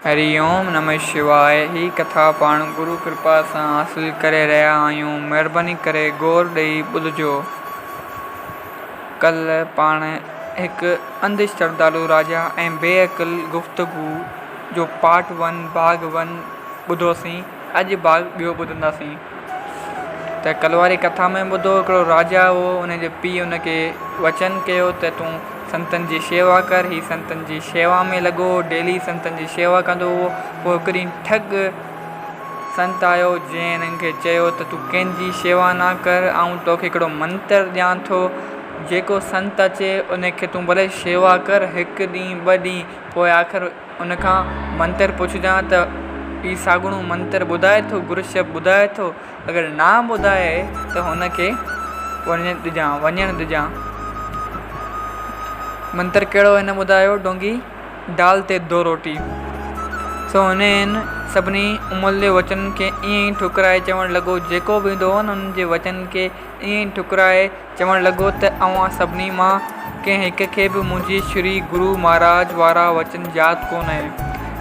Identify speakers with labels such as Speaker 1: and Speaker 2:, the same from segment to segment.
Speaker 1: هري اوم نمه شواء هي ڪٿا پاڻ گرو ڪرپا سان حاصل ڪري رهيا آهيون مهرباني ڪري غور ڏئي ٻڌجو. ڪلهه پاڻ هڪ انڌ شرڌالو راجا ۽ بي عقل گفتگو جو پارٽ ون ڀاڳ ون ٻڌوسين اڄ ڀاڳ ٻيو ٻڌنداسين ته ڪلهه واري ڪٿا ۾ ٻڌو هڪڙو راجا هو ان جي پيء ان کي وچن ڪيو ته تون سنتن جي شيوا ڪر، هي سنتن جي شيوا ۾ لڳو هو، ڊيلي سنتن جي شيوا ڪندو هو، پوء هڪ ڏينهن ٺڳ سنت آيو، جنهن هنن کي چيو ته تون ڪنهن جي شيوا نه ڪر، آئون توکي هڪڙو منتر ڏيان ٿو، جيڪو سنت اچي ان کي تون ڀلي شيوا ڪر، هڪ ڏينهن ٻه ڏينهن پوء آخر ان کان منتر پڇجان ته هي ساڳڻو منتر ٻڌائي ٿو، گرشب ٻڌائي ٿو، اگر نه ٻڌائي ته هن کي وڃڻ ڏجان وڃڻ ڏجان. منتر ڪهڙو هن ٻڌايو ڊونگي ڊال تي دو روٽي. سو هن هن سڀني املهه وچنن کي ائين ئي ٺڪرائي چوڻ لڳو جيڪو به ايندو هو نه انهن جي وچن کي ائين ئي ٺڪرائي چوڻ لڳو ته اوهان سڀني مان ڪنهن هڪ کي به منهنجي شري گرو مهاراج وارا وچن ياد ڪونهي،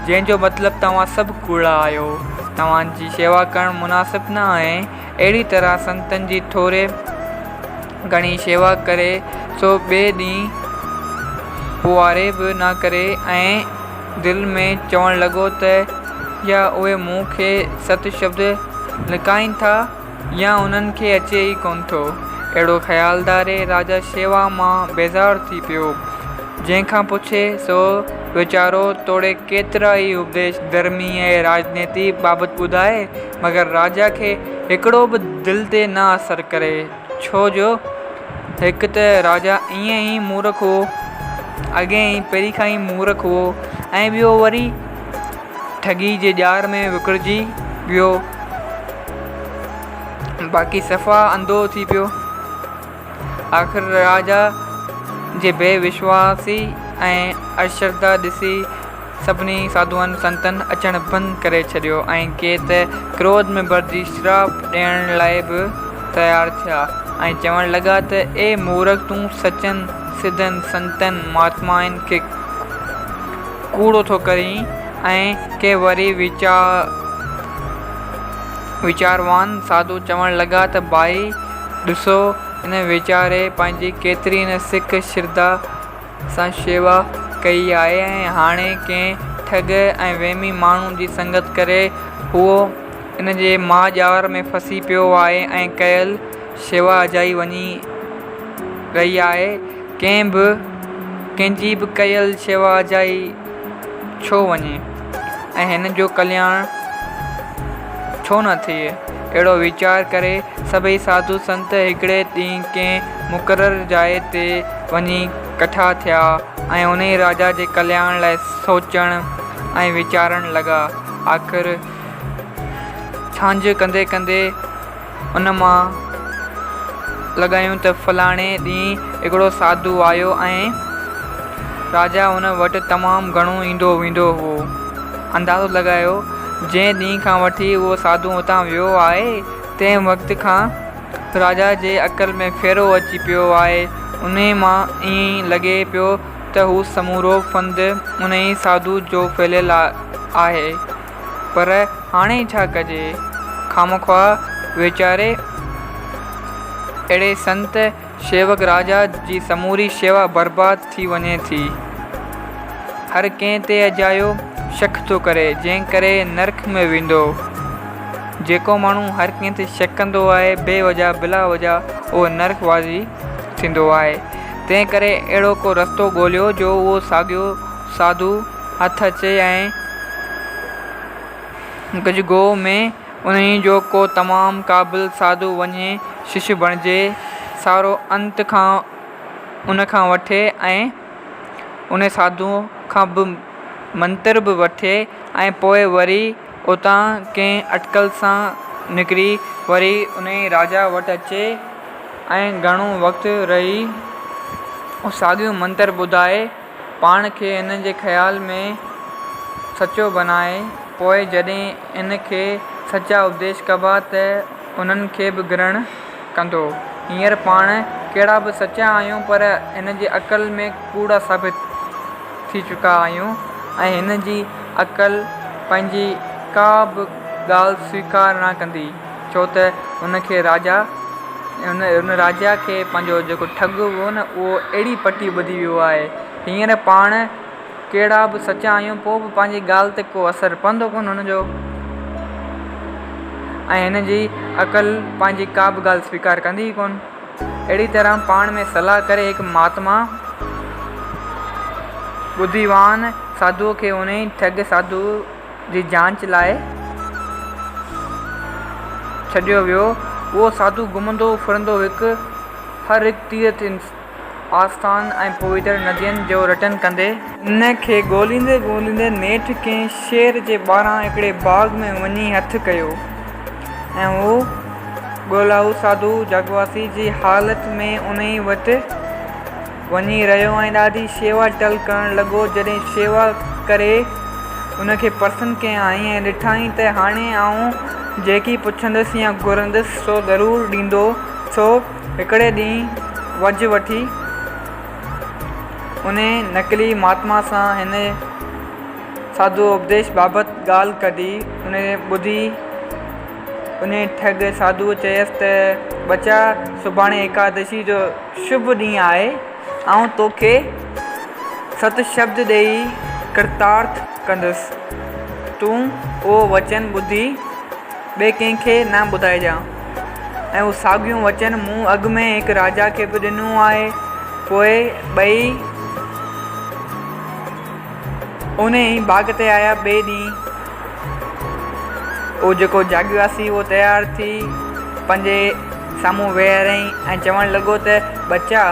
Speaker 1: جنهن جو مطلب توهان سڀ ڪوڙا آهيو، توهان جي شيوا ڪرڻ مناسب نه آهي. اهڙي طرح سنتن جي ٿوري گهڻي شيوا ڪري سو ٻئي ڏينهن پوئواري به نه ڪري ۽ دل ۾ چوڻ لڳو ته يا اهي مون کي ست شبد لڪائين ٿا، يا انهن کي اچي ئي ڪونه ٿو. اهڙو خيال ڌاري راجا شيوا مان بيزار ٿي پيو. جنهن کان پڇي، سو ويچارو توڙي ڪيترا ئي اپديش ڌرمي ۽ راڄنيتي بابت ٻڌائي، مگر راجا کي هڪڙو به دل تي نه اثر ڪري، ڇو جو هڪ ته راجا ائين ئي مورک هئو، اڳي ئي پهرين کان ئي مورک هئو ۽ ٻيو وري ٺڳي جي ڄار ۾ وڪڙجي ويو. باقي صفا انڌو ٿي پيو. آخر راجا جي بي وشواسي ۽ اشرڌا ڏسي سڀني ساڌوئن سنتن اچڻ بند ڪري ڇڏيو ۽ ڪي ته ڪروڌ ۾ ڀرجي شراپ ڏيڻ لاء به تيار ٿيا ۽ چوڻ لڳا ته اي مورک تون سچن سڌن سنتن مهاتمائن کي ڪوڙو ٿو ڪرين ۽ ڪي وري ويچاروان ساڌو چوڻ لڳا ته ڀائي ڏسو هن ويچاري پنهنجي ڪيتري نه سڪ شرڌا سان شيوا ڪئي آهي ۽ هاڻي ڪنهن ٺڳ ۽ وهمي ماڻهو جي سنگت ڪري هو ان جي ماء ڄار ۾ ڦسي پيو آهي ۽ ڪيل شيوا اجائي وڃي رهي آهي. ڪنهن به ڪنهن جي به ڪيل شيوا اجائي ڇو وڃي ۽ هن جو ڪلياڻ ڇو نه ٿئي؟ اهڙو ويچار ڪري سڀئي ساڌو سنت هڪڙي ڏينهن ڪنهن مقرر جاء تي وڃي ڪٺا ٿيا ۽ انهي راجا جي ڪلياڻ لاء سوچڻ ۽ ويچارڻ لڳا. آخر ڇانجهه ڪندي ڪندي ان مان لڳايون ته فلاڻي ڏينهن هڪڙو ساڌو آيو ۽ راجا ان وٽ تمام گهڻو ايندو ويندو هئو. اندازو لڳايو، جنهن ڏينهن کان وٺي اهو ساڌو اتان ويو آهي، تنهن وقت کان راجا جي عقل ۾ ڦيرو اچي پيو آهي. انهيء مان ائين لڳي پيو ته هو سمورو ڦند انهيء ساڌو جو ڦهليل آهي. پر هاڻي ڇا ڪجي؟ خامخواه ويچاري اهڙي سنت شيوڪ راجا جي سموري شيوا برباد ٿي وڃي ٿي. هر ڪنهن تي اجايو شڪ ٿو ڪري، جنهن ڪري نرڪ ۾ ويندو. جيڪو ماڻهو هر ڪنهن تي شڪ ڪندو آهي، بي وجه بلا وجه اهو نرڪ واسي ٿيندو آهي. تنهن ڪري اهڙو ڪو رستو ڳوليو جو اهو ساڳيو ساڌو هٿ اچي ۽ گجگوء ۾ انهيء جو ڪو تمام قابل ساڌو وڃي شش بڻجي، سارو انت کان ان کان وٺي ۽ ان ساڌوء کان به منتر به وٺي ۽ پوء وري اتان ڪنهن اٽڪل سان نڪري وري انهيء راجا وٽ اچي ۽ گهڻو وقت رهي ساڳيو منتر ٻڌائي. پاڻ کي هن جي خيال ۾ سچو بنائي، پوء جڏهن هن کي سچا اپديش ڪبا ته انهن کي به گرهڻ ڪندو. هينئر پاڻ ڪهڙا به سچا آهيون پر هن جي عقل ۾ ڪوڙا ثابت ٿي چڪا آهيون ۽ هن جي عقل پنهنجي ڪا به ڳالهه سويڪار نه ڪندي، ڇو ته هن کي راجا هن هن راجا کي پنهنجو جيڪو ٺڳ هو نه اهو اهڙي پٽي ٻڌي ويو آهي. هينئر پاڻ ڪهڙا به سچا آهيون پوء به پنهنجي ڳالهه تي ڪو اثر پوندو ڪونه هن جو ۽ هن جي عقل پنهنجي ڪا به ڳالهه سويڪار ڪندي ئي ڪونه. اهڙي طرح پاڻ ۾ صلاح ڪري هڪ مهاتما ٻڌيوان ساڌوء کي انهي ٺڳ ساڌوء جي جانچ لاء ڇڏيو ويو. اهو ساڌو گهمندو ڦرندو هڪ هر هڪ تيرٿ آسٿان ۽ پوتر ندين جو رٽن ڪندي، ان کي ڳوليندي ڳوليندي نيٺ ڪنهن شهر جي ٻاهران هڪڙي باغ ۾ وڃي هٿ ڪيو ۽ هو ڳولائو ساڌو جڳواسي جي حالت ۾ انهي وٽ وڃي رهيو ۽ ڏاڍي شيوا ٽل ڪرڻ لڳو. جڏهن شيوا ڪري ان کي پرسن ڪيائين ۽ ڏٺائين ته هاڻي آئون جيڪي پڇندس يا گهرندس سو ضرور ڏيندو، سو هڪڙي ڏينهن وجهه وٺي انهي نقلي مهاتما سان هن ساڌو اپديش بابت ڳالهه ڪڍي. انهي ٻڌي انهي ٺڳ ساڌوء چيس ته ٻچا سڀاڻي ايڪادشي جو شڀ ڏينهن آهي، آئون توکي ست شبد ڏيئي ڪرتارٿ ڪندس، تون اهو وچن ٻڌي ٻئي ڪنهن کي نه ٻڌائجان. ۽ اهو ساڳيون وچن مون اڳ ۾ هڪ راجا کي به ڏنو آهي. پوء ٻئي انهيء ئي باغ تي آيا. ٻئي ڏينهن اهو جيڪو جاڳيواسي اهو تيار ٿي پنهنجي سامهون ويهاريائين ۽ چوڻ لڳو ته ٻچا!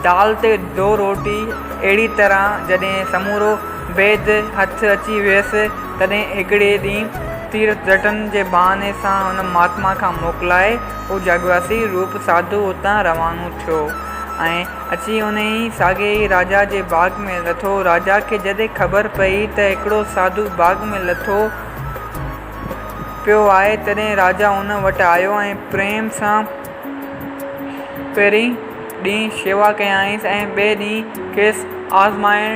Speaker 1: دال تي دو روٽي. اهڙي طرح جڏهن سمورو بيد هٿ اچي ويس، تڏهن هڪڙي ڏينهن تيرٿ رٽن جي بهاني سان هن مهاتما کان موڪلائي اهو جاڳواسي روپ ساڌو اتان روانو ٿيو ۽ اچي انهيء ساڳئي ئي راجا جي باغ ۾ لٿو. راجا کي جڏهن خبر پيئي ته هڪڙو ساڌو باغ ۾ لٿو پيو آهي، تڏهن راجا ان وٽ آيو ۽ پريم سان پهرئين ڏينهن شيوا ڪيائينس ۽ ٻئي ڏينهن کيس آزمائڻ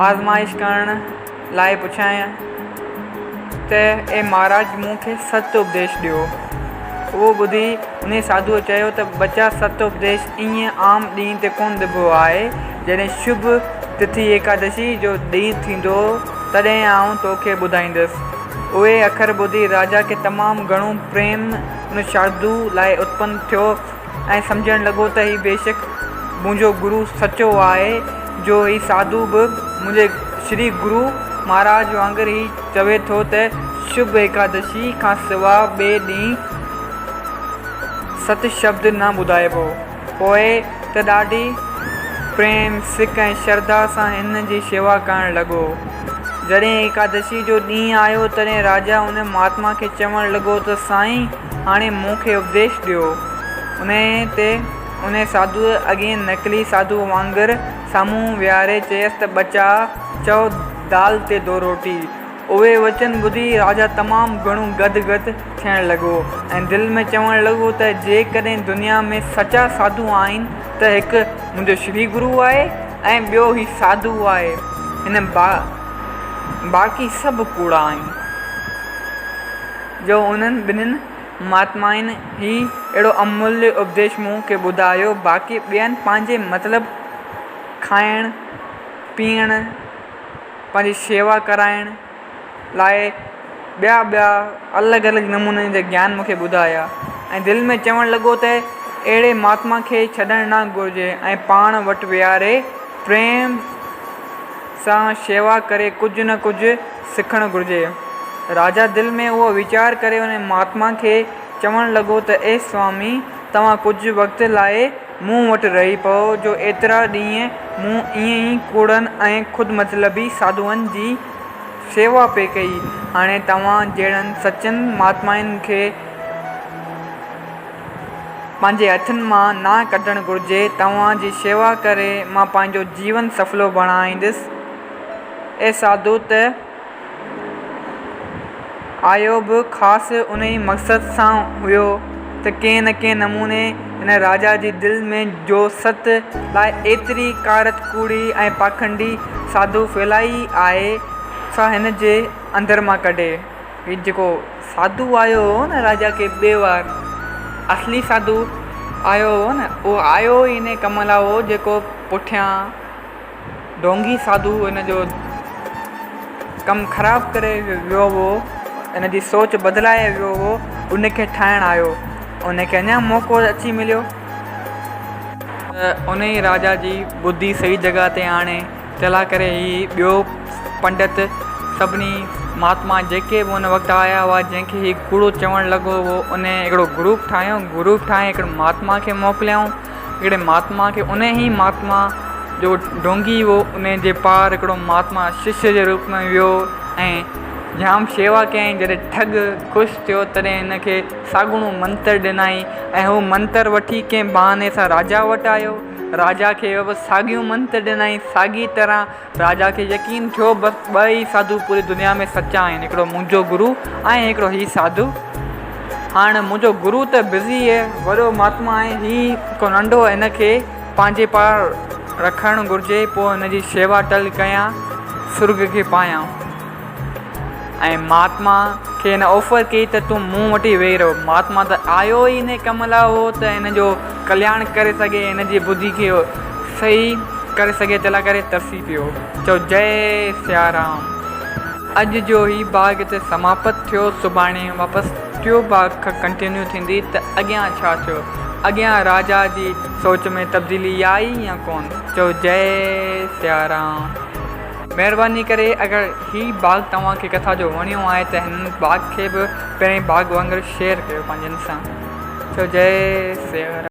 Speaker 1: آزمائش ڪرڻ لاء پڇيائين ته اي مهاراج! مون کي ست اپديش ڏيو. اهو ٻڌي انهيء ساڌوء چيو ته ٻچا! ست اپديش ائين عام ڏينهن تي ڪونه ڏبو آهي. جڏهن شڀ تٿي ايڪادشي جو ڏينهن ٿيندو، تڏهن آئون توکي ٻڌائيندس. اهي اکر ٻڌي راجا کي تمام گهڻو پريم ان ساڌوء لاء اتپن ٿيو ۽ سمجهڻ لڳو ته هي بيشڪ منهنجو گرو سچو آهي، جو هي ساڌو به منهنجي شري گرو مهاراج وانگر هي چوي ٿو ته شڀ ايڪادشي کان سوا ٻئي ڏينهن ست شبد نه ٻڌائبو. پوء ته ڏاڍي پريم، سڪ ۽ شرڌا سان هن جي شيوا ڪرڻ لڳو. جڏهن ايڪادشي جو ڏينهن آيو، تڏهن راجا ان مهاتما کي چوڻ لڳو ته سائين! هاڻي مون کي اپديش ڏيو. انهيء تي انهيء ساڌوء اڳئين نقلي ساڌوء وانگر سامهون ويهاري چيس ته ٻچا! چئو دال تي دو روٽي. اهي وچن ٻڌي راجا تمام گهڻو گد گد ٿيڻ لڳو ۽ دل ۾ چوڻ لڳو ته جيڪڏهن دنيا ۾ سچا ساڌو آهن ته هڪ منهنجو شري گرو آهي ۽ ٻيو هي ساڌو آهي هن باقي سڀ ڪوڙا آهن. جو انهن ٻنهين مهاتمائن هي اهڙو اموليه اپديش مون کي ٻڌايو باقي ٻين پنهنجي مطلب کائڻ پيئڻ پنهنجي شيوا ڪرائڻ لاء ٻيا ٻيا الڳ الڳ نمونن جا گيان مون کي ٻڌايا ۽ دل ۾ چوڻ لڳو ته اهڙي مهاتما کي ڇڏڻ نه گهرجي ۽ پاڻ وٽ ويهاري پريم سان شيوا ڪري ڪجهه نه ڪجهه سکڻ گهرجي. راجا دل ۾ اهو ويچار ڪري ان مهاتما کي چوڻ لڳو ته اي سوامي! توهان ڪجهه وقت لاء مون وٽ رهي پئو، جو ايترا ڏينهن مون ائين ئي ڪوڙن ۽ خود مطلبي ساڌوئن جي شيوا پئي ڪئي. هاڻي توهان جهڙن سچن مهاتمائن کي پنهنجي هٿن مان نه ڪڍڻ گهرجي. توهان جي شيوا ڪري مان پنهنجو جيون سڦلو بڻائيندس. اي ساڌو ته! آيو به خاص انهيء مقصد سان هيو ته ڪنهن نه ڪنهن نموني هن راجا جي دل ۾ جو ست لاء ايتري ڪارت ڪوڙي ۽ پاکنڊي ساڌو ڦهلائي آهي، سا هن جي اندر مان ڪڍي. هي جيڪو ساڌو آيو هو نه راجا کي ٻئي وار اصلي ساڌو آيو هو نه اهو آيو ئي انهي ڪم لاء هو جيڪو پٺيان ڍونگي ساڌو هن جو ڪم خراب ڪري ويو هو هن جي سوچ بدلائي ويو هو ان کي ٺاهڻ آيو ان کي اڃا موقعو اچي مليو ته انهي راجا جي ٻڌي صحيح جڳهه تي آڻي چلا ڪري هي ٻيو پنڊت سڀني مهاتما جيڪي به ان وقت آيا هئا جنهن کي هي ڪوڙو چوڻ لڳو هو ان هڪڙو گروپ ٺاهيو گروپ ٺاهي هڪڙي مهاتما کي موڪليائون هڪڙي مهاتما کي ان ئي مهاتما جو ڍونگي هو ان جي پار هڪڙو مهاتما ششيه جي روپ ۾ ويو ۽ جام شيوا ڪيائين جڏهن ٺڳ خوش ٿيو تڏهن هن کي ساڳڻو منتر ڏنائين ۽ هو منتر وٺي ڪنهن بهاني سان راجا وٽ آيو راجا کي به ساڳيون منت ڏنائين. ساڳي طرح راجا کي يقين ٿيو بس ٻه ئي ساڌو پوري دنيا ۾ سچا آهن هڪڙو منهنجو گرو ۽ هڪڙو هي ساڌو. هاڻ منهنجو گرو ته بزي وڏو مهاتما آهي هي ڪو ننڍو هن کي پنهنجي پار رکڻ گهرجي پوء هن جي شيوا ٽل ڪيان سرڳ کي پايان. ۽ مهاتما کي هن آفر ڪئي ته تون مون وٽ ئي ويهي رهه. مهاتما ته آيو ئي انهي ڪم لاء هو ته هن جو ڪلياڻ ڪري سگهي، هن جي ٻڌي کي صحيح ڪري سگهي تنهن لاء ڪري ترسي پيو. چئو جئي سيارام. اڄ جو هي ڀاڳ هتي سماپت ٿيو، سڀاڻي واپس ٽيون ڀاڳ کان ڪنٽينيو ٿيندي ته اڳيان ڇا ٿيو، اڳيان راجا جي سوچ ۾ تبديلي آئي يا ڪونه. چئو جئي سيارام. مهرباني ڪري اگر هي باغ توهان کي ڪٿا جو وڻيو آهي ته هن باغ کي به پهرين باغ وانگر شيئر ڪيو پنهنجن سان. چئو جئي سيارام.